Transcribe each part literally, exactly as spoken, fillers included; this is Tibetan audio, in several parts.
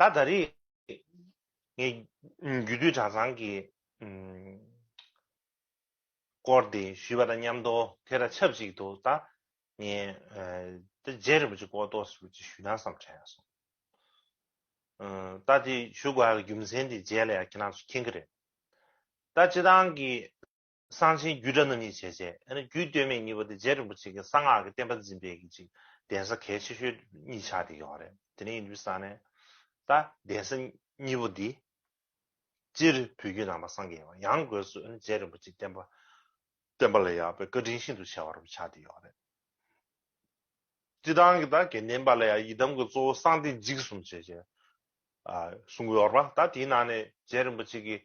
ད་ད་རེས་ངས་རྒྱུད་སྟོད་གྲྭ་ཚང་གི་ཨམ་སྐོར་དེ་ཞུས་པ་དང་མཉམ་དུ། དེ་དང་ཆབས་ཅིག་ཏུ་ད་ངས་ཨ་ད་རྗེ་རིན་པོ་ཆེ་སྐོར་ཏོག་ཙམ་ཅིག་ཞུས་ན་བསམ་དྲན་སོང་། ཨ་ད་དེ་ཞུ་དགོས་ཡག་གི་རྒྱུ་མཚན་དེ་རྗེས་ལ་ཡང་ཁྱེད་རང་ཚོ་མཁྱེན་གྱི་རེད། ད་སྤྱིར་བཏང་གི་གསང་ཆེན་རྒྱུད་གྲྭ་རྣམ་གཉིས་བྱས་བྱས། ཨ་ནི་རྒྱུད་སྟོད་སྨད་གཉིས་པོ་དེ་རྗེ་རིན་པོ་ཆེ་གི་གསང་སྔགས་ཀྱི་བསྟན་པ་འཛིན་པའི་གི་ཅིག་གདན་ས་གལ་ཆེ་ཤོས་གཉིས་ཆགས་བསྡད་ཡོད་རེད། དེ་ནས་ཡིན་དུས་ཙང་ནས་ད་གདན་ས་གཉིས་པོ་འདི་སྤྱིར་བོད་བརྒྱུད་ནང་པ་སངས་རྒྱས་པ། ཡང་སྒོས་སུ་ཨ་ནི་རྗེ་རིན་པོ་ཆེ་བསྟན་པ་བསྟན་པ་ལ་ཡང་པའི་བཀའ་དྲིན་ཤིན་ཏུ་ཆེ་བ་རུ་ཆགས་བསྡད་ཡོད་རེད། སྤྱིར་བཏང་གི་ད་དགེ་ལྡན་པ་ལ་ཡང་ཡི་དམ་གྱི་གཙོ་བོ་གསང་བདེ་འཇིགས་གསུམ་བྱས་བྱས་ཨ་གསུང་གི་ཡོད་རེད་པ། ད་དེའི་ནང་ནས་རྗེ་རིན་པོ་ཆེ་གི་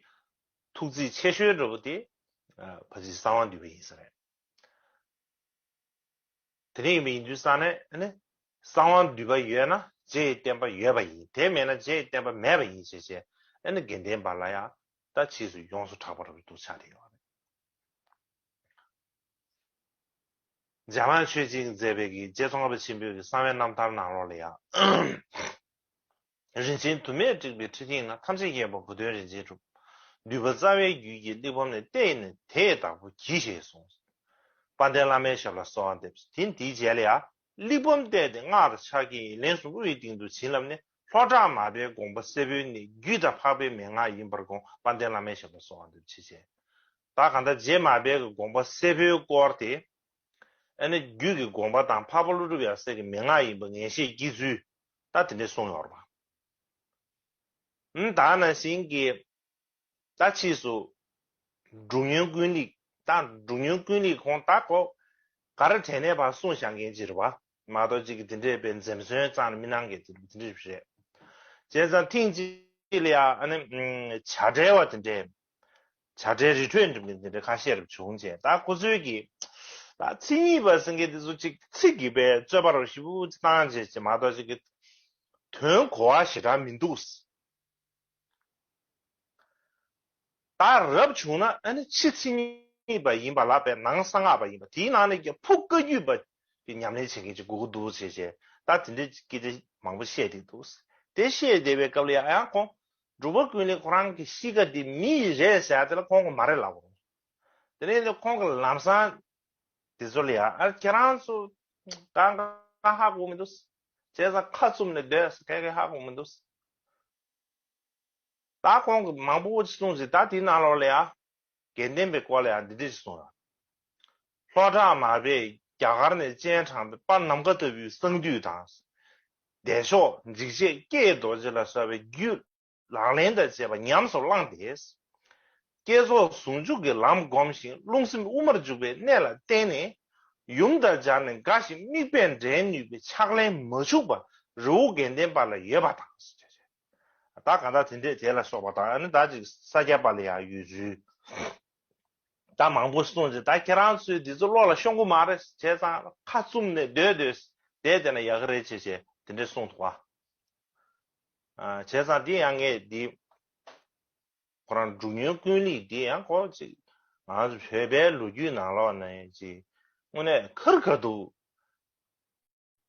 ཐུགས་རྩིས་ཆེ་ཤོས་འདྲ་པོ་དེ་ཨ་ཕ་ཚིག་གསང་བ་འདུས་པ་ཡིན་ས་རེད། དེ་འདྲ་ཡིན་པ་ཡིན་དུས་ཙང་ནས་ཨ་ནི་གསང་བ་འདུས་པ་ཡོད་ན་རྗེ་ཡི་བསྟན་པ་ཡོད་པ་ཡིན། དེ་མེད་ན་རྗེ་ཡི་བསྟན་པ་མེད་པ་ཡིན་བྱས་བྱས། ཨ་ནི་དགེ་ལྡན་པ་ལ་ཡང་ད་ཕྱིས་སུ་ཡོངས་སུ་གྲགས་པ་རུ་འདུག་ཆགས་བསྡད་ཡོད་རེད། འཇམ་དབྱངས་ཆོས་རྗེས་མཛད་པའི་གི་རྗེ་ཙོང་ཁ་པ་ཆེན་པོའི་གི་གསང་བའི་རྣམ་ཐར་ནང་ལོགས་ལ་ཡང་། རིན་ཆེན་དུ་མས་སྤྲུགས་པའི་ཁྲི་སྟེང་ན། ཐམས་ཅད་མཁྱེན་པ་གོ་དོན་རིན་ཆེན་གྲུབ། འདུས་པ་རྩ་བའི་རྒྱུད་ཀྱི་གླེགས་བམ་ནི། བལྟས་ནས་དེ་ཡི་བདག་པོ་གྱིས་ཞེས་གསུངས། དཔལ་ལྡན་བླ་མའི་ཞབས་ལ་གསོལ་བ་འདེབས། དེ་དེའི་རྗེས་ལ་ཡང་། གླེགས་བམ་བལྟས་ཏེ་སྔགས་དང་ཕྱག་རྒྱའི་ཡིག་ལན་གསུམ་དབུའི་སྟེང་དུ་བྱིན་བརླབས་ནས། ལྷོ་བྲག་མར་པའི་དགོངས་པ་གསལ་པོའི་གནད། རྒྱུད་དང་འཕགས་པའི་མན་ངག་ཡིན་པར་དགོངས། དཔལ་ལྡན་བླ་མའི་ཞབས་ལ་གསོལ་བ་འདེབས་ཞེས་བྱས། ད་གང་ལྟར་རྗེ་མར་པའི་གི་དགོངས་པ་གསལ་པོའི་སྐོར་དེ། ཨ་ནི་རྒྱུད་ཀྱི་དགོངས་པ་དང་འཕགས་པ་ཀླུ་སྒྲུབ་ཡབ་སྲས་ཀྱི་མན་ངག་ཡིན་པ་ངེས་ཤེས་སྐྱེ་ཚུལ་ད་དེ་འདྲས་གསུངས་ཡོད་རེད་པ། ཨ་ནི་ད་ནང་བཞིན་གྱི་ད་ཕྱིས་སུ་འབྲུག་སྨྱོན་ཀུན་ལེགས། ད་འབྲུག་སྨྱོན་ཀུན་ལེགས་ཁོང་ད་ཁོ་ག་རེ་དྲན་ནས་ཕར་གསུངས་བཞག་མཁན་ཅིག་རེད་པ། མ་གཏོགས་ཅིག་གི་དེ་འདྲས་པའི་འཛེམ་ཟོན་རྩ་ནས་མི་གནང་མཁན་དེ་འདྲས་རེད། བྱས་ཙང་ཐེངས་གཅིག་ལ་ཡང་ཨ་ནི་བྱ་བྲལ་བ་དེ་འདྲས། བྱ་བྲལ་རི་ཁྲོད་འགྲིམ་མཁན་དེ་འདྲ་ཁ་ཤས་རེ་བྱུང་བྱས། ད་ཁོ་ཚོའི་གི་ད་མཚན་ཉིད་པ་ཟེར་མཁན་དེ་ཚོ་ཅིག་ཚིག་གི་པའི་རྩོད་པ་རུ་ཞིབ་པོ་ཅིག་བཏང་བྱས་བྱས་མ་གཏོགས་ཅིག་གི་དོན་གོ་བ་ཞེ་དྲག་མི་འདུག་ད་རབ་བྱུང་ན་ཨ་ནི་ཕྱི་མཚན་ཉིད་པ་ཡིན་པ་ལ་པའི་ནང་གསང་སྔགས་པ་ཡིན་པ། དེའི་ནང་ནས་ཀྱང་ཕུགས་བཀའ་བརྒྱུད་པ་གི་ཉམས་ལེན་བྱེད་མཁན་ཅིག་དགོས་ཀྱི་འདུག་བྱས་བྱས། ད་དེ་འདྲའི་སྐད་ཆ་མང་པོ་བཤད་བསྡད་འདུག་དེ་བཤད་བསྡད་པའི་སྐབས་ལ་ཡང་ཁོང་འབྲུག་པ་ཀུན་ལེགས་ཁོ་རང་གི་གཤིས་ཀ་དེ་མི་ཡི་རེད་ཟེར་ཡ་དེ་ལ་ཁོང་གིས་མ་རེད་ལབ་དགོས། དེ་ནས་ཁོང་གིས་ལམ་སང་དེ་ཚོ་ལ་ཡང་ཨ་ཁྱེད་རང་ཚོ་གང་གང་ཧ་གོ་མི་འདུག་བྱས་ཙང་ཁ་བཙུམ་ནས་སྡོད། ག་གེ་ཧ་གོ་མི་འདུག་ད་ཁོང་གིས་མང་པོ་ཅིག་གསུངས་ཟིན། ད་དེའི་ནང་ལོགས་ལ་ཡང་དགེ་ལྡན་པའི་སྐོར་ལ་ཡང་འདི་འདྲ་ཞིག་གསུངས་ཡོད། ལྷོ་བྲག་མར་པས་རྒྱ་གར་ནས་སྤྱན་དྲངས་པའི་དཔལ་ནམ་མཁའ་ལྟ་བུའི་གསང་འདུས་དང་། བདེ་མཆོག་འཇིགས་བྱེད་ཀྱེ་རྡོ་རྗེ་ལ་སོགས་པའི་རྒྱུད་ལག་ལེན་དང་བཅས་པ་ཉམས་སུ་བླངས་ཏེ། བསྐྱེད་རྫོགས་ཟུང་འཇུག་གི་ལམ་བསྒོམ་ཞིང་རླུང་སེམས་དབུ་མར་འཇུག་པའི་གནད་ལ་བརྟེན་ནས། ཡུམ་དང་སྦྱར་ནས་དགའ་ཞིང་དམིགས་པས་འདྲེན་ནུས་པའི་ཕྱག་ལེན་མ་འཆུག་པ་རི་བོ་དགེ་ལྡན་པ་ལ་ཡོད་པ་དང་། ད་ག་ད་དེ་འདྲས་དེ་ལ་སོགས་པ་དང་། ཨ་ནི་ད་ཅིག་ས་སྐྱ་པ་ལ་ཡང་ཡོད་ཚུལ། ད་མང་པོ་གསུངས་ཏེ། ད་ཁྱེད་རང་ཚོས་འདི་ཚོ་བློ་ལ་ཤོང་གི་མ་རེད། བྱས་ཙང་ཁ་བཙུམ་ནས་སྡོད་སྡོད་བསྡད་བསྡད་ན་ཡག་གི་རེད་བྱས་བྱས་དེ་འདྲས་གསུངས་འདུག་བ། ཨ་བྱས་ཙང་འདི་ཡང་ངས་འདི་ཁོ་རང་འབྲུག་སྨྱོན་ཀུན་ལེགས་འདི་ཡང་ཁོ་ཅིག་ང་ཚོ་བོད་པའི་ལོ་རྒྱུས་ནང་ལོགས་ནས་ཅིག་དངོས་གནས་ཁར་ཁ་ཐུག་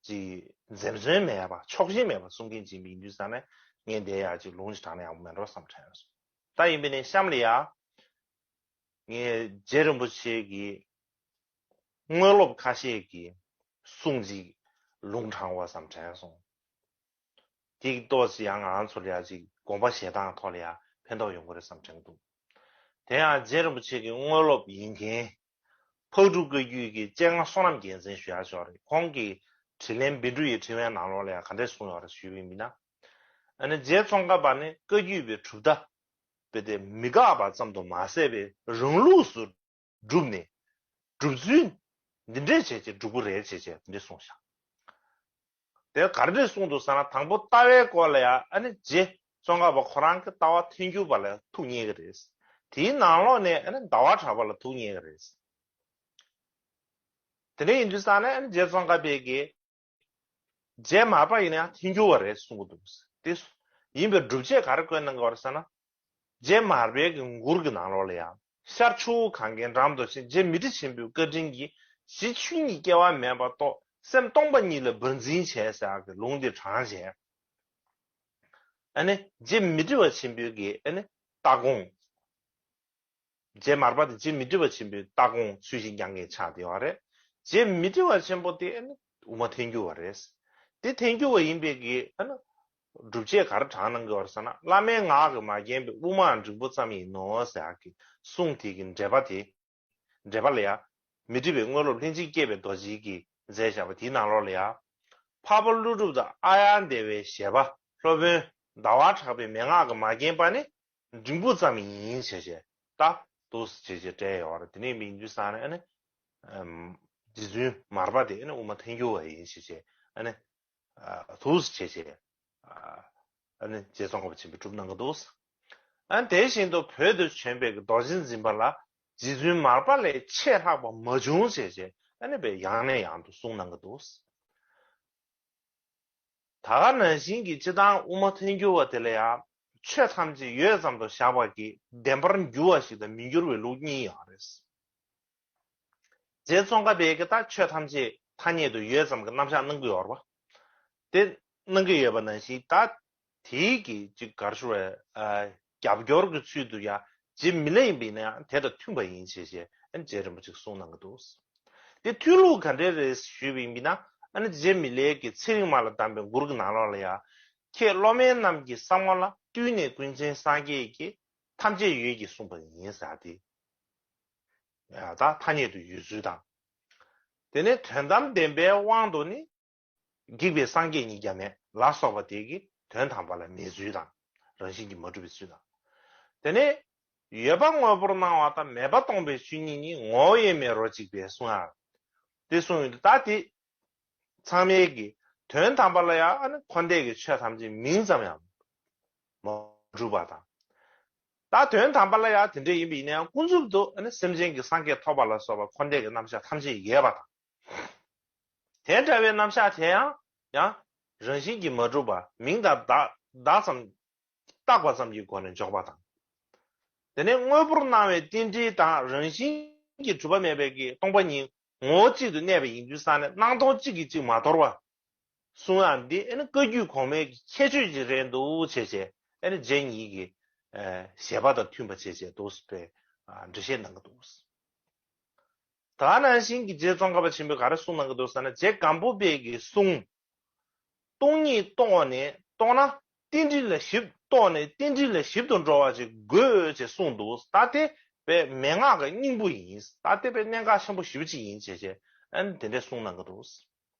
ཅིག་འཛེམ་ཟོན་མེད་པ། ཕྱོགས་ཞེན་མེད་པ་གསུང་མཁན་ཅིག་ཡིན་དུས་ཙང་ནས་ངས་འདི་ཡང་ཅིག་ལུང་ཅིག་དྲངས་ན་ཡག་པོ་མེད་འགྲོ་བསམ་དྲན་སོང་། ད་ཡིན་པས་ནས་གཤམ་ལ་ཡ་ངས་རྗེ་རིན་པོ་ཆེ་གི་དངོས་སློབ་ཁ་ཤས་ཀྱི་གསུང་ཅིག་ལུང་དྲངས་པ་བསམ་དྲན་སོང་། དེ་གི་ཏོག་ཙམ་ཡང་ང་ཚོ་ལ་ཡ་ཅིག་དགོངས་པ་བཞེས་སྟངས་ཐོག་ལ་ཡ་ཕན་ཐོགས་ཡོང་གི་རེད་བསམ་དྲན་འདུག་དེ་ཡང་རྗེ་རིན་པོ་ཆེ་གི་དངོས་སློབ་ཡིན་མཁན་ཕག་གྲུ་བཀའ་བརྒྱུད་ཀྱི་སྤྱན་སྔ་བསོད་ནམས་རྒྱལ་མཚན་ཞུ་ཡག་ཅིག་ཡོད་རེད། ཁོང་གི་དྲིས་ལན་བཻ་ཌཱུརྱའི་དྲི་བའི་ནང་ལོགས་ལ་ཡང་ག་འདྲས་གསུངས་ཡོད་རེད་ཞུས་པ་ཡིན་ན། ཨ་ནི་རྗེ་ཙོང་ཁ་པ་ནི་བཀའ་བརྒྱུད་པའི་གྲུབ་མཐའ་དཔེ་དེ་མི་འགག་པ་ཙམ་དུ་མ་ཟད་པའི་རང་ལུགས་སུ་བསྒྲུབས་ནས་སྒྲུབ་ཚུལ་འདི་འདྲས་བྱས་བྱས་སྒྲུབ་ཀྱི་རེད་བྱས་བྱས་འདི་འདྲས་གསུངས་ཤག་དེ་ག་འདྲས་གསུངས་འདུག་ཟེར་ན། དང་པོ་ལྟ་བའི་སྐོར་ལ་ཡང་ཨ་ནི་རྗེ་ཙོང་ཁ་པ་ཁོ་རང་གི་ལྟ་བ་ཐལ་འགྱུར་བ་ལ་ཐུགས་མཉེས་ཀྱི་རེད། དེའི་ནང་ལོགས་ནས་ཨ་ནི་ཟླ་བ་གྲགས་པ་ལ་ཐུགས་མཉེས་ཀྱི་རེད། དེ་འདྲ་ཡིན་དུས་ཙང་ནས་ཨ་ནི་རྗེ་ཙོང་ཁ་པས་ཀྱིས་རྗེ་མར་པ་ཡིན་ན་ཡང་ཐལ་འགྱུར་བ་རེད་གསུང་གི་འདུག་དེ་ཡིན་པའི་སྒྲུབ་བྱེད་ག་རེ་བཀོད་གནང་གི་ཡོད་རེད་ཟེར་ན། རྗེ་མར་པའི་གི་མགུར་གྱི་ནང་ལོགས་ལ་ཡང་། ཤར་ཆུ་བོ་གངྒཱའི་འགྲམ་དུ་ཕྱིན། རྗེ་མི་ཁྲི་ཆེན་པོའི་བཀའ་དྲིན་གྱིས། གཞི་ཆོས་ཉིད་སྐྱེ་བ་མེད་པ་རྟོགས། སེམས་སྟོང་པ་ཉིད་ལ་བར་འཛིན་བྱས་ཟེར་ཡག་གི་ལུང་འདི་དྲངས་བྱས། ཨ་ནི་རྗེ་མི་དྲི་བ་ཆེན་པོའི་གི་ཨ་ནི་ལྟ་དགོངས། རྗེ་མར་པ་དེ་རྗེ་མི་དྲི་བ་ཆེན་པོའི་ལྟ་དགོངས་ཚུལ་བཞིན་བསྐྱང་མཁན་ཆགས་བསྡད་ཡོད་རེད། རྗེ་མི་དྲི་བ་ཆེན་པོ་དེ་ཨ་ནི་དབུ་མ་ཐལ་འགྱུར་བ་རེད། དེ་ཐལ་འགྱུར་བ་ཡིན་པའི་གི་ཨ་ནི་སྒྲུབ་བྱེད་ག་རེ་དྲངས་གནང་གི་ཡོད་རེད་ཟེར་ན། བླ་མའི་ངག་གིས་མ་བརྒྱན་པའི་དབུ་མའང་འབྲིང་པོ་ཙམ་ཡིན་ནོ་ཟེར་ཡག་གི་གསུང་དེ་གི་འགྲེལ་པ་དེ། འགྲེལ་པ་ལ་ཡ། མི་དྲི་བའི་དངོས་སློབ་ལྷན་ཅིག་སྐྱེས་པའི་རྡོ་རྗེ་གིས་མཛད་བཞག་པ་དེའི་ནང་ལོགས་ལ་ཡ། འཕགས་པ་ཀླུ་སྒྲུབ་དང་ཨཱརྱ་དེ་བའི་བཞེད་པ་སློབ་དཔོན་ཟླ་བ་གྲགས་པའི་མན་ངག་གིས་མ་བརྒྱན་པ་ནི་འབྲིང་པོ་ཙམ་ཡིན་ཞེས་བྱས། ད་འདུག་ཅེས་བྱས་བཀྲལ་ཡོད་རེད། དེ་ནས་མི་འདུས་ས་ནས་ཨ་ནི། རྗེ་བཙུན་མར་པ་དེ་ཨ་ནི་དབུ་མ་ཐལ་འགྱུར་བ་ཡིན་ཞེས་བྱས་ཨ་ནི། ཨ་ཐུགས་སུ་ཆེ་ཆེ། ཨ་ནི་རྗེ་ཙོང་ཁ་པ་ཆེན་པོས་གྲུབ་གནང་གི་འདུག་ཨ་ནི་དེ་བཞིན་དུ་བོད་དུ་བྱོན་པའི་རྡོ་རྗེ་འཛིན་པ་ལ་རྗེ་བཙུན་མར་པ་ལས་ཆེས་ལྷག་པ་མ་བྱུང་ཞེས་བྱས་ཨ་ནི་བས་ཡང་ནས་ཡང་དུ་གསུངས་གནང་གི་འདུག་ད་ག་ནང་བཞིན་གྱི་སྤྱི་བཏང་དབུ་མ་ཐལ་འགྱུར་བ་དེ་ལ་ཡང་ཆོས་ཐམས་ཅད་ཡོད་ཙམ་དུ་བཞག་པ་གི་བདེན་པར་འགྱུར་བ་ཞིག་དང་མི་འགྱུར་བའི་ལུགས་གཉིས་ཡོད་རེད། རྗེ་ཙོང་ཁ་པས་ཀྱི་ད་ཆོས་ཐམས་ཅད་ཐ་སྙད་དུ་ཡོད་ཙམ་གྱི་རྣམ་གཞག་གནང་གི་ཡོད་རེད་པ། དེ་གནང་གི་ཡོད་པ་ནང་བཞིན་ད་དེའི་གི་ཅིག་ག་རེ་ཞུ་བའི་རྒྱབ་སྐྱོར་གྱི་ཚུལ་དུ་ཡང་རྗེ་མི་ལ་ཡིན་པ་ཡིན་ན་ཡང་དེ་དང་མཐུན་པ་ཡིན་ཞེས་བྱས་ཨ་ནི་རྗེ་རིན་པོ་ཆེས་གསུངས་གནང་གི་འདུག་དེ་ཐོས་ལུགས་ག་འདྲས་རེད་ཞུས་པ་ཡིན་ན་ཨ་ནི་རྗེ་མི་ལའི་གི་ཚེ་རིང་མ་ལ་གདམས་པའི་མགུར་གྱི་ནང་ལོགས་ལ་ཡང་། ཁྱེད་བློ་དམན་རྣམས་ཀྱི་བསམ་ངོ་ལ། བཏུལ་ནས་ཀུན་མཁྱེན་སངས་རྒྱས་ཀྱིས། ཐམས་ཅད་ཡོད་ཀྱིས་གསུངས་པ་ཡིན་ཟེར་ཏེ། ད་ཐ་སྙད་དུ་ཡོད་ཚུལ་དང་། དེ་ནས་དོན་དམ་བདེན་པའི་དབང་དུ་ནི། བགེགས་པའི་སངས་རྒྱས་ཉིད་ཀྱང་མེད་ལ་སོགས་པ་དེ་གིས་དོན་དམ་པ་ལ་མེད་ཚུལ་དང་། རང་བཞིན་གྱིས་མ་གྲུབ་པའི་ཚུལ་དང་། དེ་ནས་ཡོད་པ་དངོས་པོར་སྣང་བ་དང་མེད་པ་སྟོང་པའི་ཆོས་ཉིད་ནི་ངོ་བོ་ཡེ་མེད་རོ་གཅིག་པས་གསུང་ཡང་། དེ་གསུངས་ཡོད་ད་དེ། ཚང་མས་ཀྱི་དོན་དམ་པ་ལ་ཡང་ཨ་ནི་འཁོར་འདས་ཀྱི་ཆོས་ཐམས་ཅད་མིང་ཙམ་ཡང་མ་གྲུབ་པ་དང་། ད་དོན་དམ་པ་ལ་ཡང་དེ་འདྲ་ཡིན་པ་ཡིན་ན་ཡང་ཀུན་རྫོབ་ཏུ་ཨ་ནི་སེམས་ཅན་གྱི་སངས་རྒྱས་ཐོབ་པ་ལ་སོགས་པ་འཁོར་འདས་ཀྱི་རྣམ་གཞག་ཐམས་ཅད་ཡོད་པ་དང་། དེ་འདྲ་བའི་རྣམ་གཞག་དེ་ཡང་ཡང་རང་བཞིན་གྱིས་མ་གྲུབ་པ་མིང་དང་བརྡ་བརྡ་ཙམ་བཏགས་པ་ཙམ་གྱི་སྒོ་ནས་འཇོག་པ་དང་། དེ་ནས་དངོས་པོར་སྣང་བའི་རྟེན་འབྲེལ་དང་རང་བཞིན་གྱིས་གྲུབ་པ་མེད་པའི་གི་སྟོང་པ་ཉིད་ངོ་བོ་གཅིག་ཏུ་གནས་པ་ཡིན་དུས་ཙང་ནས་སྣང་སྟོང་གཅིག་གིས་གཅིག་མ་དོར་བ་གསུང་ཡག་འདི་ཨ་ནི་བཀའ་བརྒྱུད་གོང་མའི་གི་ཁྱད་ཆོས་ཅིག་རེད་འདུག་བྱས་བྱས་ཨ་ནི་རྗེ་ཉིད་ཀྱི་བཞེད་པ་དང་མཐུན་པ་བྱས་བྱས་འདུག་སེ་འགྲེལ་བཤད་གནང་གི་འདུག་ད་ནང་བཞིན་གྱི་རྗེ་ཙོང་ཁ་པ་ཆེན་པོས་ག་རེ་གསུངས་གནང་གི་འདུག་ཟེར་ན་རྗེ་སྒམ་པོ་པའི་གི་གསུང་། སྟོང་ཉིད་རྟོགས་ནས་རྟོགས་ན་རྟེན་འབྲེལ་ལ་ཞིབ་རྟོགས་ནས་རྟེན་འབྲེལ་ལ་ཞིབ་ཏུ་འགྲོ་བ་ཅིག་དགོས་ཅེས་གསུངས་འདུག་ད་དེ་བས་མན་ངག་གི་སྙིང་པོ་ཡིན། ད་དེ་བས་གནད་འགག་ཆེན་པོ་ཞེ་པོ་ཅིག་ཡིན་ཅེས་བྱས་ཨ་ནི་དེ་འདྲས་གསུངས་གནང་གི་འདུག་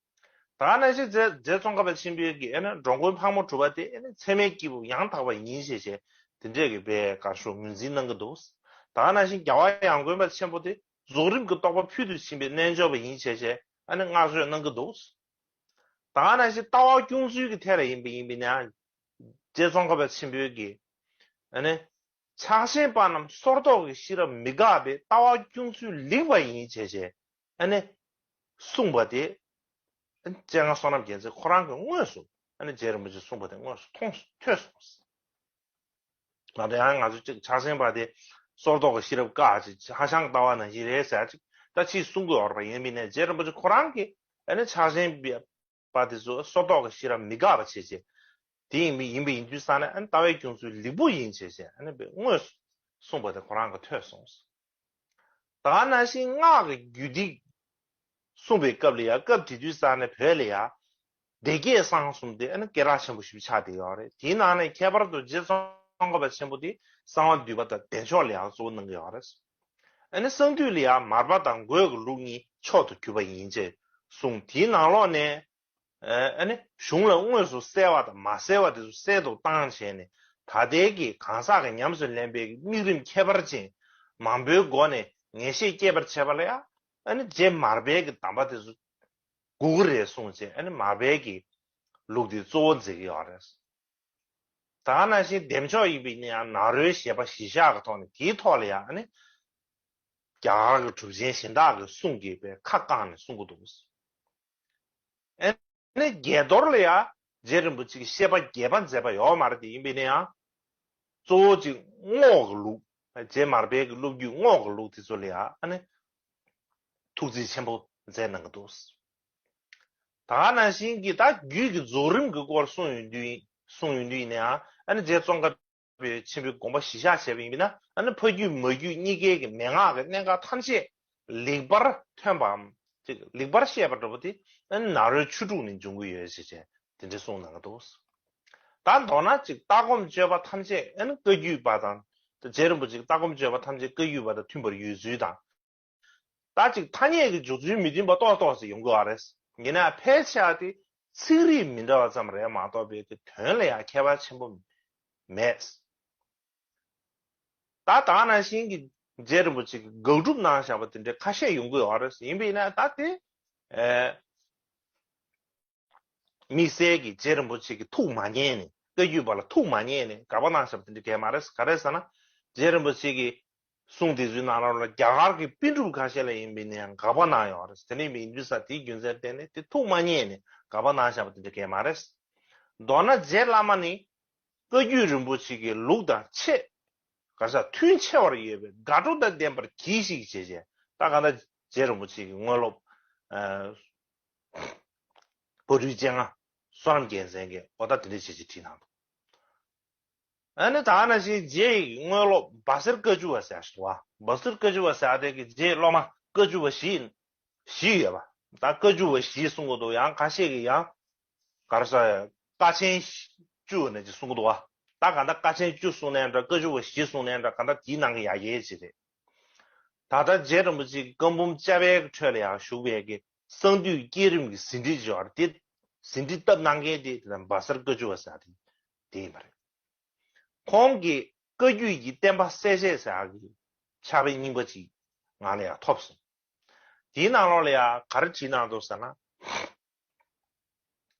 ད་ནང་བཞིན་རྗེ་རྗེ་ཙོང་ཁ་པ་ཆེན་པོའི་གི་ཨ་ནི་འགྲོ་མགོན་ཕག་མོ་གྲུ་པ་དེ་ཨ་ནི་ཚད་མའི་སྐྱེས་བུ་ཡང་དག་པ་ཡིན་ཞེས་བྱས་དེ་འདྲས་ཀྱི་བས་དགའ་ཤོས་ངོས་འཛིན་གནང་གི་འདུག་ད་ནང་བཞིན་རྒྱལ་བ་ཡང་དགོན་པ་ཆེན་པོ་དེ་རྫོགས་རིམ་གྱི་རྟོགས་པ་ཕུལ་དུ་ཕྱིན་པའི་རྣལ་འབྱོར་པ་ཡིན་ཞེས་བྱས་ཨ་ནི་བསྔགས་བརྗོད་གནང་གི་འདུག་ད་ག་ནང་བཞིན་ལྟ་བ་སྐྱོང་ཚུལ་གྱི་ཐད་ལ་ཡིན་པ་ཡིན་པས་ན། རྗེ་ཙོང་ཁ་པ་ཆེན་པོའི་གི། ཨ་ནི། ཕྱག་ཆེན་པ་རྣམས་སོར་རྟོག་གི་ཤེས་རབ་མི་འགག་པས་ལྟ་བ་སྐྱོང་ཚུལ་ལེགས་པ་ཡིན་བྱས་བྱས། ཨ་ནི། གསུངས་པ་དེ། ཨ་ནི་སྤྱན་སྔ་བསོད་ནམས་རྒྱལ་མཚན་ཁོ་རང་གིས་དངོས་སུ། ཨ་ནི་རྗེ་རིན་པོ་ཆེས་གསུངས་པ་དེ་དངོས་སུ་མཐོང་ཐོས་སོང་། ང་ཚོ་ཡང་ང་ཚོ་གཅིག་ཕྱག་ཆེན་པ་དེ་སོར་རྟོག་གི་ཤེས་རབ་བཀག་ཅིག་ཧ་ཤང་ལྟ་བ་ནང་བཞིན་རེད་ཟེར་ཅིག་ད་ཕྱིས་གསུང་གི་ཡོད་རེད་པ། ཡིན་པས་ན་རྗེ་རིན་པོ་ཆེ་ཁོ་རང་གིས་ཨ་ནི་ཕྱག་ཆེན་པ་དེ་ཚོ་སོར་རྟོག་གི་ཤེས་རབ་མི་འགག་པ་བྱས་བྱས་དེ་ཡིན་པས་ཡིན་པས་ཡིན་དུས་ཙང་ནས་ཨ་ནི་ལྟ་བའི་སྐྱོང་ཚུལ་ལེགས་པོ་ཡིན་བྱས་བྱས་ཨ་ནི་དངོས་སུ་གསུངས་པ་དེ་ཁོ་རང་གིས་ཐོས་སོང་། ད་ག་ནང་བཞིན་སྔགས་ཀྱི་རྒྱུད་སྡེ་གསུངས་པའི་སྐབས་ལ་ཡང་སྐབས་དེ་དུས་ཙང་ནས་བོད་ལ་ཡང་སྡེ་བརྒྱད་གསང་གསུམ་དེ་ཨ་ནི་སྐད་གྲགས་ཆེན་པོ་ཞིག་ཆགས་བསྡད་ཡོད་རེད། དེའི་ནང་ནས་ཁྱད་པར་དུ་རྗེ་ཙོང་ཁ་པ་ཆེན་པོ་དེ་གསང་བ་འདུས་པ་དང་བདེ་མཆོག་ལ་ཡང་གཙོ་བོ་གནང་གི་ཡོད་རེད། ཨ་ནི་གསང་འདུས་ལ་ཡང་མར་པ་དང་འགོས་ཀྱི་ལུགས་གཉིས་མཆོག་ཏུ་གྱུར་པ་ཡིན་ཅེས་གསུངས། དེའི་ནང་ལོགས་ནས། ཨ་ནི་གཞུང་ལ་དངོས་སུ་གསལ་བ་དང་མ་གསལ་བ་དེ་ཚོ་གསལ་དུ་བཏང་བྱས་ནས་ད་ལྟའི་གི་གང་ཟག་གི་ཉམས་སུ་ལེན་པའི་དམིགས་རིམ་ཁྱད་པར་ཅན་མང་པོའི་སྒོ་ནས་ངེས་ཤེས་སྐྱེད་པར་བྱེད་པ་ལ་ཡང་ཨ་ནི་རྗེ་མར་པའི་གི་གདམས་པ་དེ་ཚོ་དགོས་ཀྱི་རེད་གསུངས་བྱས་ཨ་ནི་མར་པའི་གི་ལུགས་དེ་གཙོ་བོ་མཛད་ཀྱི་ཡོད་རེད། ད་ག་ནང་བཞིན་བདེ་མཆོག་ཡིན་པས་ན་ཡང་ནཱ་རོའི་བཞེད་པ་གཞི་བཞག་གི་ཐོག་ནས་དེའི་ཐོག་ལ་ཡང་ཨ་ནི་རྒྱ་གར་གྱི་གྲུབ་ཆེན་གཞན་དག་གི་གསུང་གིས་པའི་ཁ་བཀང་ནས་གསུང་གི་འདུག་ཨ་ནི་དགྱེས་རྡོར་ལ་ཡང་རྗེ་རིན་པོ་ཆེ་གིས་བཤད་པ་རྒྱས་པ་མཛད་པ་ཡོད་མ་རེད་དེ་ཡིན་པས་ན་ཡང་གཙོ་བོ་གཅིག་རྔོག་གི་ལུགས། རྗེ་མར་པའི་གི་སློབ་བརྒྱུད་རྔོག་གི་ལུགས་དེ་ཚོ་ལ་ཡང་ཨ་ནི་ཐུགས་རྩིས་ཆེན་པོ་མཛད་གནང་གི་འདུག་ད་ག་ནང་བཞིན་གྱི་ད་རྒྱུད་ཀྱི་རྫོགས་རིམ་གྱི་སྐོར་གསུངས་ཡོང་དུས་ གསུངས་ཡོང་དུས་ཡིན་ནའང་ཨ་ནི་རྗེ་ཙོང་ཁ་པའི་ཆེན་པོའི་དགོངས་པ་གཞི་བཞག་བྱས་པ་ཡིན་ན་ཨ་ནི་ཕ་རྒྱུད་མ་རྒྱུད་གཉིས་ཀའི་གི་མན་ངག་གི་གནད་འགག་ཐམས་ཅད་ལེགས་པར་ཐོན་པའམ་ཅིག་ལེགས་པར་བཤད་པ་འདྲ་པོ་དེ་ཨ་ནི་ནཱ་རོའི་ཆོས་དྲུག་ནས་འབྱུང་གི་ཡོད་ཅེས་བྱས་དེ་འདྲའི་གསུངས་གནང་གི་འདུག་ད་མདོར་ན་ཅིག་ལྟ་སྒོམ་སྤྱོད་པ་ཐམས་ཅད་ཨ་ནི་བཀའ་བརྒྱུད་པ་དང་རྗེ་རིན་པོ་ཆེ་ལྟ་སྒོམ་སྤྱོད་པ་ཐམས་ཅད་བཀའ་བརྒྱུད་པ་དང་མཐུན་པར་ཡོད་ཚུལ་དང་། ད་ཅིག་ཐ་སྙད་ཀྱི་འཇོག་ཚུལ་མི་མཐུན་པ་ཏོག་ཏོག་ཙམ་ཡོང་གི་ཡོད་རེད། ཡིན་ན་ཕལ་ཆེ་བ་དེ་ཚིག་རིས་མི་འདྲ་བ་ཙམ་རེད་མ་གཏོགས་པའི་གི་དོན་ལ་ཡང་ཁྱད་པར་ཆེན་པོ་མེད། ད་ད་ག་ནང་བཞིན་གྱི་རྗེ་རིན་པོ་ཆེ་གིས་དགག་སྒྲུབ་གནང་བཞག་པ་དེ་འདྲའི་ཁ་ཤས་ཡོང་གི་ཡོད་རེད། ཡིན་པས་ན་ད་དེ་ཨེ། དམིགས་བསལ་གྱི་རྗེ་རིན་པོ་ཆེ་གི་ཐུགས་མ་མཉེས་ནས་བཀའ་བརྒྱུད་པ་ལ་ཐུགས་མ་མཉེས་ནས་དགག་པ་གནང་བཞག་པ་དེ་འདྲ་གས་མ་རེད། ག་རེ་ཟེར་ན་རྗེ་རིན་པོ་ཆེ་གི་གསུང་དེ་ཚོའི་ནང་ལོགས་ལ་རྒྱ་གར་གྱི་པཎ་གྲུབ་ཁ་ཤས་ལ་ཡིན་པས་ན་ཡང་དགག་པ་གནང་ཡོད་རེད། དེ་ནས་མིན་དུས་ས་དེའི་རྒྱུ་མཚན་བརྟེན་ནས་དེ་ཐུགས་མ་མཉེས་ནས་དགག་པ་གནང་བཞག་པ་དེ་འདྲ་གས་མ་རེད། མདོར་ན་རྗེ་བླ་མ་ནི་བཀའ་བརྒྱུད་རིན་པོ་ཆེ་གི་ལུགས་དང་ཆེས་ག་ས་མཐུན་ཆེ་བར་ཡོད་པའི་དགའ་སྤྲོ་དང་ལྡན་པར་གྱིས་ཤིག་བྱས་བྱས་ད་ག་ད་རྗེ་རིན་པོ་ཆེ་གི་དངོས་སློབ་ཨ། བ་རུའི་སྤྱན་སྔ་བསོད་ནམས་རྒྱལ་མཚན་གྱིས་ཨོ་ད་དེ་འདྲ་བྱས་བྱས་བྲིས་གནང་འདུག་ཨ་ནི་ད་ནང་བཞིན་རྗེ་ཡི་དངོས་སློབ་སྦ་གསེར་བཀའ་འགྱུར་བ་ཟེར་ཞིག་འདུག་བ། སྦ་གསེར་བཀའ་འགྱུར་བ་ཟེར་དེ་གི་རྗེ་སློབ་མ་བཀའ་འགྱུར་བ་བཞི་བཞི་ཡོད་པ། ད་བཀའ་འགྱུར་བ་བཞི་གསུང་གི་འདུག་ཡང་ཁ་ཤས་ཀྱིས་ཡང་ག་རེ་ཟེར་ཀ་ཆེན་བཅུ་ནས་ཅིག་གསུང་གི་འདུག་བ། ད་ག་ད་ཀ་ཆེན་བཅུ་གསུང་ནའི་འདྲ་བཀའ་འགྱུར་བ་བཞི་གསུང་ནའི་འདྲ་ག་ད་དེའི་ནང་གི་ཡ་གྱལ་ཅིག་རེད། ད་ལྟ་རྗེ་རིན་པོ་ཆེ་གི་བཀའ་འབུམ་རྐྱབ་པའི་ཁྲོད་ལ་ཡང་བཞུགས་པའི་གི་གསང་འདུས་བསྐྱེད་རིམ་གྱི་ཟིན་བྲིས་ཅིག་ཡོད་རེད། དེ་ཟིན་བྲིས་བཏབ་གནང་མཁན་དེ་དེ་ལ་སྦ་གསེར་བཀའ་འགྱུར་བ་ཟེར་དེ་དེ་ཡིན་པ་རེད། ཁོང་གིས་བཀའ་བརྒྱུད་ཀྱི་བསྟན་པ་གསལ་བཤད་ཟེར་ཡག་གི་ཕྱག་དཔེ་རྙིང་པ་ཅིག་ང་ལ་ཡང་ཐོབ་སོང་། དེའི་ནང་ལོགས་ལ་ཡང་ག་རེ་བྲིས་གནང་འདུག་ཟེར་ན།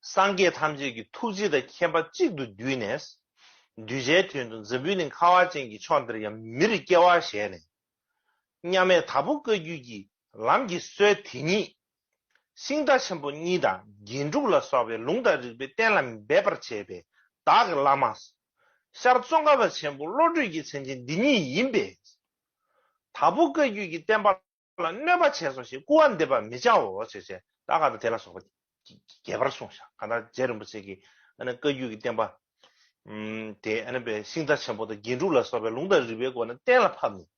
སངས་རྒྱས་ཐམས་ཅད་ཀྱི་ཐུགས་རྗེ་དང་མཁྱེན་པ་གཅིག་ཏུ་བསྡུས་ནས། གདུལ་བྱའི་དོན་དུ་འཛམ་བུའི་གླིང་ཁ་བ་ཅན་གྱི་ཕྱོགས་འདིར་ཡང་མིར་སྐྱེ་བ་བཞེས་ནས། མཉམ་མེད་དྭགས་པོ་བཀའ་བརྒྱུད་ཀྱི་ལམ་གྱི་སྲོལ་དེ་ཉིད། ཤིང་རྟ་ཆེན་པོ་གཉིས་དང་རྒྱན་དྲུག་ལ་སོགས་པའི་ལུང་དང་རིགས་པས་གཏན་ལ་འབེབས་པར་བྱེད་པའི་བདག་གི་བླ་མ། ཤར་ཙོང་ཁ་པ་ཆེན་པོ་བློ་གྲོས་ཀྱི་མཚན་ཅན་འདི་ཉིད་ཡིན་པས། དྭགས་པོ་བཀའ་བརྒྱུད་ཀྱི་བསྟན་པ་ལ་གནོད་པ་བྱས་སོ་ཞེས་སྐུར་བ་འདེབས་པར་མི་བྱའོ་ཞེས་བྱས་ད་ག་ད་དེ་ལ་སོགས་པ་རྒྱས་པར་གསུངས་ཤག་ག་ད་རྗེ་རིན་པོ་ཆེ་གིས་ཨ་ནི་བཀའ་བརྒྱུད་ཀྱི་བསྟན་པ་དེ་ཨ་ནི་པའི་ཤིང་རྟ་ཆེན་པོ་དང་རྒྱན་དྲུག་ལ་སོགས་པའི་ལུང་དང་རིགས་པའི་སྒོ་ནས་གཏན་ལ་ཕབ་ནས།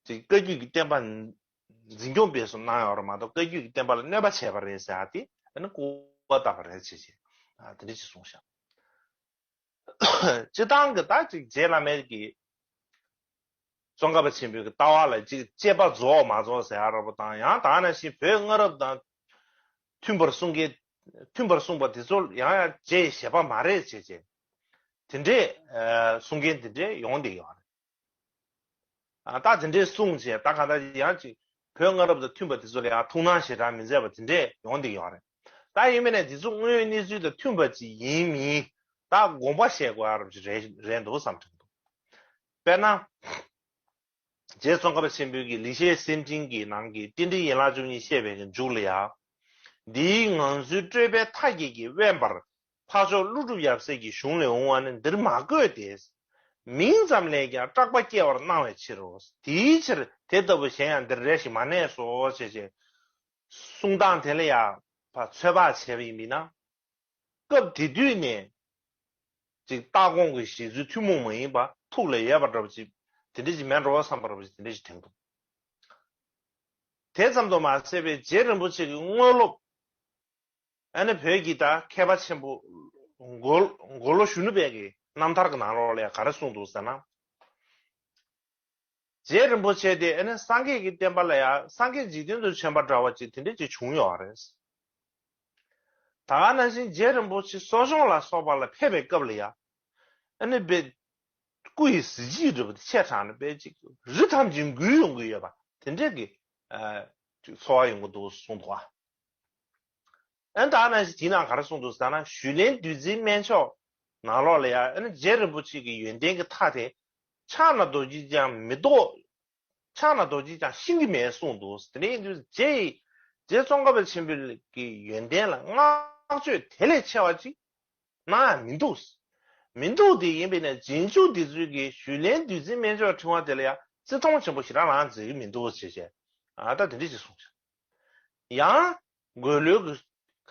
ཅིག་བཀའ་བརྒྱུད་ཀྱི་བསྟན་པ་འཛིན་སྐྱོང་སྤེལ་གསུམ་གནང་ཡོད་རེད་མ་གཏོགས་བཀའ་བརྒྱུད་ཀྱི་བསྟན་པ་ལ་གནོད་པ་བྱས་པ་རེད་ཟེར་ཡ་དེ་ཨ་ནི་སྐུར་བ་བཏབ་པ་རེད་ཅེས་བྱས་ཨ་དེ་འདྲ་ཅིག་གསུངས་ཤག་སྤྱིར་བཏང་གི་ད་ཅིག་རྗེ་བླ་མའི་གི་ཙོང་ཁ་པ་ཆེན་པོའི་གི་ལྟ་བ་ལ་ཅིག་དཔྱད་པ་རྫོགས་མ་རྫོགས་ཟེར་ཡ་འདྲ་པོ་དང་ཡང་ད་ནང་བཞིན་བོད་སྔ་རབས་དང་མཐུན་པར་གསུང་མཁན་མཐུན་པར་གསུངས་པ་དེ་ཚོ་ཡང་ཡང་རྗེ་ཡི་བཞེད་པ་མ་རེད་ཅེས་བྱས་དེ་འདྲས་གསུང་མཁན་དེ་འདྲས་ཡོང་བསྡད་ཡོད་རེད། ཨ་ད་དེ་འདྲའི་གསུང་བྱས་ད་ག་ད་ཡང་ཅིག་བོད་སྔ་རབས་དང་མཐུན་པ་དེ་ཚོ་ལ་ཡང་ཐུགས་སྣང་ཞེ་དྲག་མི་མཛད་པ་དེ་འདྲས་ཡོང་བསྡད་ཡོད་རེད། ད་ཡིན་མིན་ནས་དེ་ཚོ་དངོས་ཡོད་གནས་ཚུལ་དང་མཐུན་པ་ཅིག་ཡིན་མིན་ད་དགོངས་པ་བཞེས་དགོས་ཡ་རབ་ཅིག་རེད་རེད་འདུག་བསམ་དྲན་འདུག་དཔེར་ན། རྗེ་ཙོང་ཁ་པ་ཆེན་པོའི་གི་ལེགས་བཤད་སེམས་འབྲེལ་གྱི་ནང་གི་རྟེན་འབྲེལ་ཡན་ལག་བཅུ་གཉིས་བཤད་པའི་གི་མཇུག་ལ་ཡང་། འདིའི་ངང་ཚུལ་སྤྲོས་པས་མཐའ་བརྒྱད་ཀྱིས་དབེན་པར། འཕགས་མཆོག་ཀླུ་སྒྲུབ་ཡབ་སྲས་ཀྱི་གཞུང་ལས་འོང་བ་ནི་འདིར་མ་བཀོད་དེ། མིང་ཙམ་ལས་ཀྱང་སྐྲག་པ་སྐྱེ་བར་སྣང་བའི་ཕྱིར་རོ། དེའི་ཕྱིར་དེ་ལྟ་བུ་གཞན་ཡང་འདིར་རེ་ཞིག་མ་གནས་སོ་ཞེས་བྱས། གསུང་སྟངས་དེ་ལ་ཡང་ཕར་ཚོད་དཔག་བྱས་པ་ཡིན་པས་ན། སྐབས་དེ་དུས་ནས་ཅིག་ལྟ་དགོངས་ཀྱི་བཞེད་ཚུལ་ཐུན་མོང་མ་ཡིན་པ་ཐུགས་ལ་ཡོད་པ་འདྲ་པོ་ཅིག་དེ་འདྲ་ཅིག་མེད་འགྲོ་བསམ་པ་འདྲ་པོ་ཅིག་དེ་འདྲ་ཅིག་དྲན་འདུག་དེ་ཙམ་དུ་མ་ཟད་པའི་རྗེ་རིན་པོ་ཆེ་གི་དངོས་སློབ། ཨ་ནི་བོད་ཀྱི་ད་མཁས་པ་ཆེན་པོ་མགོ་མགོ་ལོག་གཞོན་ནུ་དཔལ་གྱི་རྣམ་ཐར་གྱི་ནང་ལོགས་ལ་ཡང་ག་རེ་གསུངས་འདུག་ཟེར་ན། རྗེ་རིན་པོ་ཆེ་དེ་ཨ་ནི་སངས་རྒྱས་ཀྱི་བསྟན་པ་ལ་ཡང་སངས་རྒྱས་འཇིག་རྟེན་དུ་བྱོན་པ་འདྲ་བ་ཅིག་དེ་འདྲ་ཅིག་བྱུང་ཡོད་རེད། ད་ག་ནང་བཞིན་རྗེ་རིན་པོ་ཆེ་གསོ་སྦྱོང་ལ་སོགས་པ་ལ་ཕེབས་པའི་སྐབས་ལ་ཡང་ཨ་ནི་དཔེ་སྐུ་ཡི་གཟི་བརྗིད་འདྲ་པོ་དེ་ཆེ་དྲགས་ནས་དཔེ་ཅིག་རི་ཐམས་ཅད་འགུལ་ཡོང་གི་ཡོད་པ་དེ་འདྲ་གི་ཨ་ཅིག་ཚོར་བ་ཡོང་གི་འདུག་གསུངས་འདུག་ཨ། ཨ་ནི་ད་ག་ནང་བཞིན་དེའི་ནང་ག་རེ་གསུངས་འདུག་ཟེར་ན་ཞུས་ལན་བདུད་རྩིའི་སྨན་མཆོག་ནང་ལོགས་ལ་ཡང་ཨ་ནི་རྗེ་རིན་པོ་ཆེ་གི་ཡོན་ཏན་གྱི་མཐའ་དེ་ཕྱག་ན་རྡོ་རྗེ་ཅན་མི་ལྡོག་ཕྱག་ན་རྡོ་རྗེ་ཅན་ཤིང་གི་མེ་གསུངས་འདུག་དེ་ནས་ཡིན་དུས་རྗེ་ཡི་རྗེ་ཙོང་ཁ་པ་ཆེན་པོའི་གི་ཡོན་ཏན་ལ་བསྔགས་བརྗོད་དེ་ལས་ཆེ་བ་ཅིག་གནང་ཡ་མི་འདུག་མི་འདུག་དེ་ཡིན་པས་ན་རྗེས་འཇུག་འདི་ཚོས་ཀྱི་ཞུས་ལན་བདུད་རྩིའི་སྨན་མཆོག་ཕྲེང་བ་དེ་ལ་ཡང་བརྩི་མཐོང་ཆེན་པོ་ཞེ་དྲག་རང་མཛད་ཀྱི་མི་འདུག་ཅེས་བྱས་ཨ་ད་དེ་འདྲ་ཅིག་གསུངས་ཤག་ཡང་མགོན་ལོས་ཀྱིས་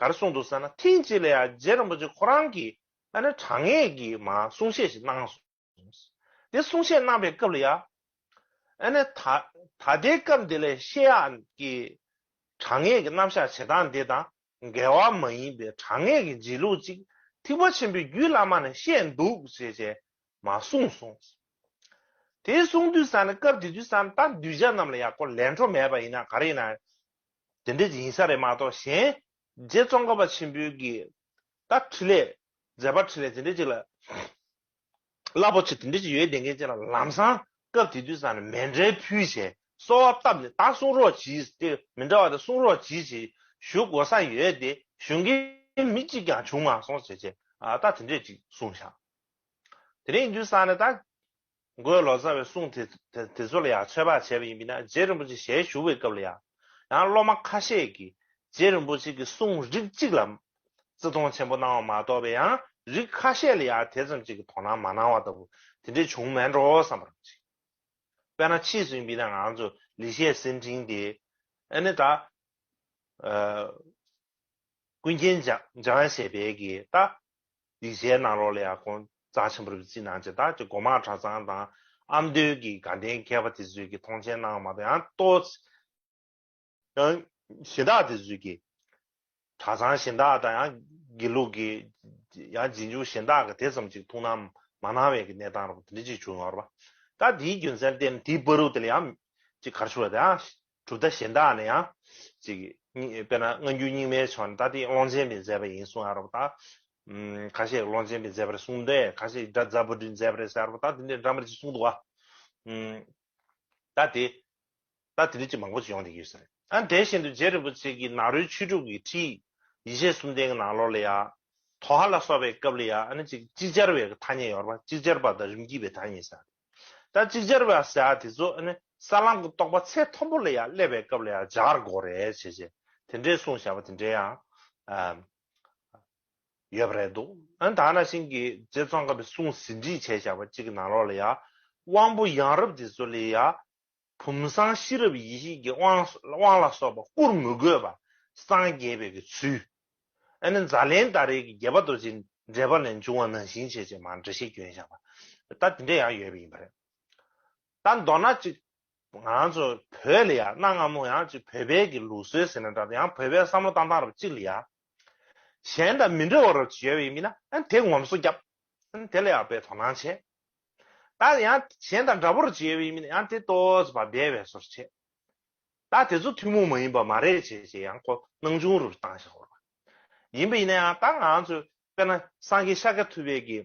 ག་རེ་གསུངས་འདུག་ཟེར་ན་ཐེངས་གཅིག་ལ་ཡང་རྗེ་རིན་པོ་ཆེ་ཁོ་རང་གིས་ ཨ་ནི་དྲང་ངེས་ཀྱི་མ་གསུང་བཤད་ཞིག་གནང་སོང་། དེ་གསུང་བཤད་གནང་བའི་སྐབས་ལ་ཡ། ཨ་ནི་ད་ད་ལྟའི་སྐབས་འདི་ལ་བཤད་ཡག་གི་དྲང་ངེས་ཀྱི་རྣམ་གཞག་བྱེད་སྟངས་འདི་དང་འགལ་བ་མ་ཡིན་པའི་དྲང་ངེས་ཀྱི་འབྱེད་ལུགས་ཅིག་ཐེག་པ་ཆེན་པོའི་རྒྱུད་བླ་མ་ནས་བཤད་འདུག་ཟེར་བྱས་མ་གསུངས་སོང་། དེ་གསུངས་དུས་ཙ་ན་སྐབས་དེ་དུས་ཙ་ན་ད་གདུལ་བྱ་རྣམས་ལ་ཡ་ཁོ་ལན་གྲོ་མེད་པ་ཡིན་ན་ག་རེ་ཡིན་ན། དེ་འདྲ་ཡིན་ས་རེད་མ་གཏོགས་གཞན་རྗེ་ཙོང་ཁ་པ་ཆེན་པོའི་གི་ད་འཕྲིན་ལས་མཛད་པ་འཕྲིན་ལས་དེ་འདྲ་ཅིག་ལ་རླབས་པོ་ཆེ་དེ་འདྲ་ཅིག་ཡོད་བསྡད་མཁན་ཅིག་ལ་ལམ་སང་སྐབས་དེ་དུས་ཙ་ན་མཎྜལ་ཕུལ་བྱས་གསོལ་བ་བཏབ་ནས་ད་གསུང་རོགས་གྱིས་དེ་མི་འདྲ་བ་དེ་གསུང་རོགས་གྱིས་ཞེས་ཞུ་དགོས་ས་ཡོད་དེ་ཞུ་མཁན་མི་གཅིག་ཀྱང་བྱུང་མ་སོང་ཟེར་བྱས་ཨ་ད་དེ་འདྲས་ཅིག་གསུངས་བཞག་དེ་རིང་དུས་ཙ་ན་ད། འགོས་ལོ་ཙཱ་བའི་གསུང་དེ་དེ་དེ་ཚོ་ལ་ཡང་ཚོད་དཔག་བྱས་པ་ཡིན་པས་ན་རྗེ་རིན་པོ་ཆེ་ཞལ་བཞུགས་པའི་སྐབས་ལ་ཡང་ཡང་སློབ་མ་ཁ་ཤས་ཀྱིས་རྗེ་རིན་པོ་ཆེ་གི་གསུང་རིགས་གཅིག་ལ་བརྩི་མཐོང་ཆེན་པོ་གནང་བ་མ་གཏོགས་པའི་ཡང་རིགས་ཁ་ཤས་ལ་ཡང་དེ་ཙམ་ཅིག་གི་དོ་སྣང་མ་གནང་བ་ལྟ་བུ་དེ་འདྲས་བྱུང་མེད་འགྲོ་བསམ་པ་རེད། དཔེར་ན་ཕྱིས་སུ་ཡིན་པས་ན་ང་ཚོ་ལི་ཤས་སེང་ཕྲེང་དེ་ཨ་ནི་ད། ཀུན་མཁྱེན་འཇམ་འཇམ་དབྱངས་བཞད་པའི་གི་ད་ཡིག་ཆའི་ནང་ལོགས་ལ་ཡང་ཁོང་རྩ་ཆེན་པོ་རེད་ཅིག་གནང་བྱས་ད་ཅིག་སྒོ་མང་གྲྭ་ཚང་དང་ཨ་མདོའི་གི་དགའ་ལྡན་མཁས་པ་དེ་ཚོས་ཀྱི་མཐོང་མཆན་གནང་བ་མ་གཏོགས་ཡང་ཏོག་ཙམ་ཡང་གཞན་དག་དེ་ཚོས་ཀྱི་གྲྭ་ཚང་གཞན་དག་དང་ཡང་དགེ་ལུགས་ཀྱི་ཡང་རྗེས་འཇུག་གཞན་དག་གི་དེ་ཙམ་ཅིག་ཐུགས་སྣང་མ་གནང་བའི་གི་གནས་སྟངས་རེད་པ་དེ་འདྲ་ཅིག་བྱུང་ཡོད་རེད་པ། ད་དེའི་རྒྱུ་མཚན་བརྟེན་དེའི་བར་དུ་དེ་ལ་ཡང་ཅིག་ག་རེ་ཞུ་དགོས་རེད་ཡང་། གྲུབ་མཐའ་གཞན་དག་ནས་ཡང་ཅིག་དཔེར་ན་སྔ་འགྱུར་རྙིང་མའི་ཕྱོགས་ནས་ད་དེ་ཀློང་ཆེན་པས་མཛད་པ་ཡིན་གསུང་ཡ་རོགས་ད། ཁ་ཤས་ཀློང་ཆེན་པས་མཛད་པ་རེད་གསུང་འདུག་ཁ་ཤས་སྒྲ་ཛ་པུ་ཏྲས་མཛད་པ་རེད་ཟེར་ཡ་རོགས་ད་དེ་འདྲའི་འདྲ་མི་འདྲ་ཅིག་གསུང་འདུག་བ། ད་དེ་ད་དེ་འདྲ་ཅིག་མང་པོ་ཅིག་ཡོང་བསྡད་ཀྱི་ཡོད་ས་རེད། ཨ་དེ་བཞིན་དུ་རྗེ་རིན་པོ་ཆེ་གིས་ནཱ་རོའི་ཆོས་དྲུག་གི་ཁྲིད་ཡེ་ཤེས་གསུམ་ལྡན་གྱི་ནང་ལོགས་ལ་ཡ། དོ་ཧ་ལ་སོགས་པའི་སྐབས་ལ་ཡ་ཨ་ནི་ཅིག་ཅིག་ཅར་བའི་ཐ་སྙད་ཡོད་རེད་པ། ཅིག་ཅར་པ་དང་རིམ་གྱིས་པའི་ཐ་སྙད་ཟེར། ད་ཅིག་ཅར་བ་ཟེར་ཡ་དེ་ཚོ་ཨ་ནི་ས་ལམ་གྱི་རྟོགས་པ་ཚད་མཐོན་པོ་ལ་ཡ་སླེབས་པའི་སྐབས་ལ་ཡ་སྦྱར་དགོས་རེད་ཟེར་བྱས་དེ་འདྲའི་གསུངས་བཞག་པ་དེ་འདྲའི་ཡང་ཨ་ཡོད་པ་རེད་འདུག་ཨ་ནི་ད་ནང་བཞིན་གྱི་རྗེ་ཙོང་ཁ་པའི་གསུང་ཟིན་བྲིས་བྱས་བཞག་པ་གཅིག་གི་ནང་ལོགས་ལ་ཡ་དབང་པོ་ཡང་རབ་དེ་ཚོ་ལ་ཡ། བུམ་བཟང་ཤེས་རབ་ཡེ་ཤེས་ཀྱི་དབང་དབང་ལ་སོགས་པ་བསྐུར་མི་དགོས་པ་སངས་རྒྱས་པའི་གི་ཚུལ། ཨ་ནི་ཛཱ་ལན་ད་རེས་ཀྱི་དགྱེས་པ་རྡོ་རྗེ་འགྲེལ་པ་ལས་འབྱུང་བ་ནང་བཞིན་བྱས་བྱས་མར་འགྲེལ་བཤད་བསྐྱོན་བཞག་པ། ད་དེ་འདྲ་ཡང་ཡོད་པ་ཡིན་པ་རེད། ད་མདོར་ན་ཅིག་ང་ཚོ་བོད་ལ་ཡང་གནའ་སྔ་མོ་ཡང་ཅིག་བོད་པའི་གི་ལུགས་སྲོལ་ཟེར་ན་འདྲ་ཡང་བོད་པའི་བསམ་བློ་བཏང་སྟངས་རབ་ཅིག་ལ་ཡ། གཞན་དང་མི་འདྲ་བ་རབ་ཅིག་ཡོད་པ་ཡིན་མིན་ན་ཨ་ནི་དེ་ངོམ་སོ་བརྒྱབ། ཨ་ནི་དེ་ལ་ཡང་དཔེ་དོ་སྣང་བྱེད། ད་ཡང་གཞན་དང་འདྲ་པོ་རུ་བྱེད་པའི་མི་ཡང་དེ་ཏོག་ཙམ་བ་འབད་བའི་བཟོ་འདྲ་བྱེད། ད་དེ་ཚོ་ཐུན་མོང་མ་ཡིན་པ་མ་རེད་བྱས་བྱས་ཡང་ཁོ་སྣང་ཆུང་རུ་བཏང་བཞག་པ་རེད། ཡིན་པ་ཡིན་ན་ཡང་ད་ང་ཚོས་དཔེར་ན་སངས་རྒྱས་ཤཱཀྱ་ཐུབ་པའི་གི་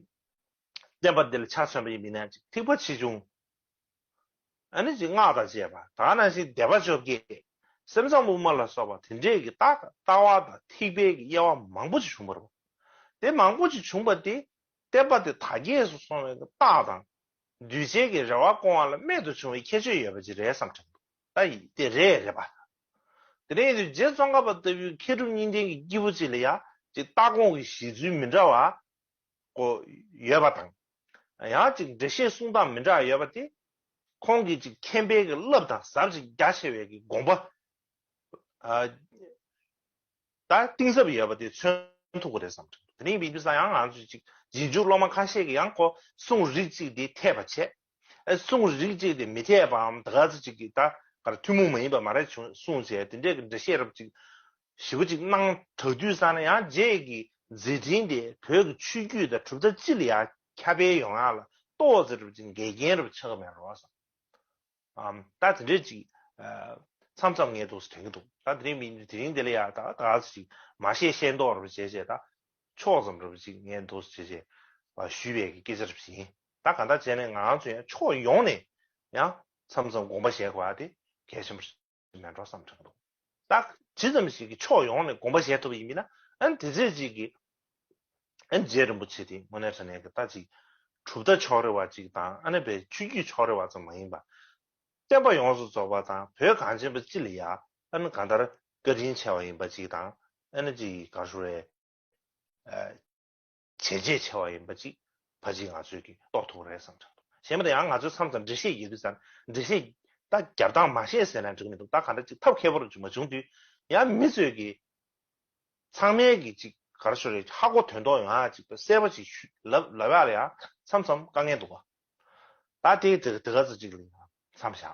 བསྟན་པ་འདི་ལ་ཆ་མཚོན་པ་ཡིན་པ་ཡིན་ན་ཅིག་ཐེག་པ་ཆེ་ཆུང་། ཨ་ནི་ཅིག་སྔགས་དང་བཅས་པ་ད་ནང་བཞིན་སྡེ་པ་བཅོ་བརྒྱད། སེམས་ཙམ་དབུ་མ་ལ་སོགས་པ་དེ་འདྲས་ཀྱི་ལྟ་ལྟ་བ་དང་ཐེག་པའི་གི་དབྱེ་བ་མང་པོ་ཅིག་བྱུང་བ་རེད། དེ་མང་པོ་ཅིག་བྱུང་བ་དེ་བསྟན་པ་དེ་དར་རྒྱས་སུ་སོང་བའི་རྟགས་དང་། གདུལ་བྱའི་གི་རེ་བ་སྐོང་བ་ལ་རྨད་དུ་བྱུང་བའི་ཁྱད་ཆོས་ཡོད་པ་ཅིག་རེད་བསམ་དྲན་འདུག་ད་ཡིན་དེ་རེད་རེད་པ། དེ་ནས་ཡིན་དུས་རྗེ་ཙོང་ཁ་པ་ལྟ་བུའི་མཁས་གྲུབ་གཉིས་ལྡན་གྱི་སྐྱེས་བུ་ཅིག་ལ་ཡ་ཅིག་ལྟ་དགོངས་ཀྱི་གཞི་ཚུལ་མི་འདྲ་བ་སྐོར་ཡོད་པ་དང་། ཡང་ཅིག་འགྲེལ་བཤད་གསུང་སྟངས་མི་འདྲ་བ་ཡོད་པ་དེ། ཁོང་གིས་ཅིག་མཁྱེན་པའི་གི་རླབས་དང་ཟབ་ཅིང་རྒྱ་ཆེ་བའི་གི་དགོངས་པ། ཨ། ད་གཏིང་ཟབ་ཡོད་པ་དེ་མཚོན་ཐུབ་ཀྱི་རེད་བསམ་གྱི་འདུག་དེ་རིང་བིན་པི་སང་ཡང་ང་ཚོས་ཅིག་རྗེས་འཇུག་སློབ་མ་ཁ་ཤས་ཀྱིས་ཡང་ཁོ་གསུང་རིགས་གཅིག་དེ་འཐད་པ་བྱས། ཨ་གསུང་རིགས་གཅིག་དེ་མི་འཐད་པའམ་ད་ག་ཚོད་ཅིག་གིས་ད་གར་ཐུན་མོང་མ་ཡིན་པ་མ་རེད་བྱུང་གསུངས་བྱས་དེ་འདྲས་ཀྱི་འགྲེལ་བཤད་རབ་ཅིག་ཞེ་པོ་ཅིག་གནང་དྲགས་དུས་ཙང་ན་ཡང་རྗེས་ཀྱི་མཛད་འཕྲིན་དེ་བོད་ཀྱི་ཆོས་བརྒྱུད་དང་གྲུབ་མཐའ་སྤྱི་ལ་ཡང་ཁྱབ་སྤེལ་ཡོང་ཡག་ལ་ཏོག་ཙམ་རབ་ཅིག་འགལ་རྐྱེན་རབ་ཆགས་ཀྱི་མེད་རོགས་བསམ། ཨམ། ད་དེ་འདྲས་ཅིག་ཨ། མཚམས་མཚམས་ངས་འདུག་སེ་དྲན་གྱི་འདུག་ད་དེ་རིང་མི་དེ་རིང་འདི་ལ་ཡ་ད་ད་ཅིག་མ་ཤེས་ཤེས་མདོག་རུ་བྱས་བྱས་ད་ཕྱོགས་ཙམ་རུ་ཅིག་ངས་འདུག་སེ་བྱས་བྱས་ཞུས་པའི་སྐད་ཆ་རུ་ཡིན། ད་ག་འདྲ་བྱས་ནས་ང་རང་ཚོ་ཡང་ཕྱོགས་ཡོངས་ནས་ཡང་མཚམས་མཚམས་དགོངས་པ་བཞེས་དགོས་པ་དེ་གལ་ཆེན་པོ་མེད་འགྲོ་བསམ་དྲན་གྱི་འདུག་ད་ཇི་ཙམ་ཞིག་གིས་ཕྱོགས་ཡོངས་ནས་དགོངས་པ་བཞེས་ཐུབ་པ་ཡིན་མིན་ན་ཨ་ནི་དེ་ཚོད་ཅིག་གིས། ཨ་ནི་རྗེ་རིན་པོ་ཆེ་དེ་དངོས་གནས་དྲང་གནས་ཀྱི་ད་ཅིག་གྲུབ་མཐའ་ཕྱོགས་རིས་པ་ཅིག་དང་ཨ་ནི་བའི་ཆོས་བརྒྱུད་ཕྱོགས་རིས་པ་ཙམ་མ་ཡིན་པ། བསྟན་པ་ཡོངས་སུ་རྫོགས་པ་དང་བོད་གངས་ཅན་པ་སྤྱི་ལ་ཡ་ཨ་ནི་གང་ལྟར་བཀའ་དྲིན་ཆེ་བ་ཡིན་པ་ཅིག་དང་ཨ་ནི་ཅིག་ག་རེ་ཞུ་རེད། བྱས་རྗེས་ཆེ་བ་ཡིན་པ་ཅིག་ཕལ་ཆེར་ང་ཚོས་ཀྱིས་རྟོགས་ཐུབ་རེད་བསམ་དྲན་འདུག་གཞན་པ་དེ་ཡང་ང་ཚོས་མཚམས་མཚམས་འགྲེལ་བཤད་ཡོད་དུས་ཙང་འགྲེལ་བཤད་ད་རྒྱབ་སྟངས་མ་ཤེས་ཟེར་ན་འགྲིག་མི་འདུག་ད་གང་འདྲ་ཅིག་ཐབས་མཁས་པོ་རུ་ཅིག་མ་བྱུང་དུས་ཡང་མི་ཚོས་ཀྱིས། ཚང་མས་ཀྱི་ཅིག་ ག་རེ་ཞུ་རེད། ཧ་གོ་དོན་རྟོགས་ཡོང་ཡ་ཅིག་གསལ་པོ་ཅིག་ཞུ་ལབ་ལབ་ཡ་ལ་ཡ་མཚམས་མཚམས་དཀའ་ངལ་འདུག་ག་ད་དེ་དེ་དེ་ག་ཚོད་ཅིག་ལ་ཡ་མཚམས་བཞག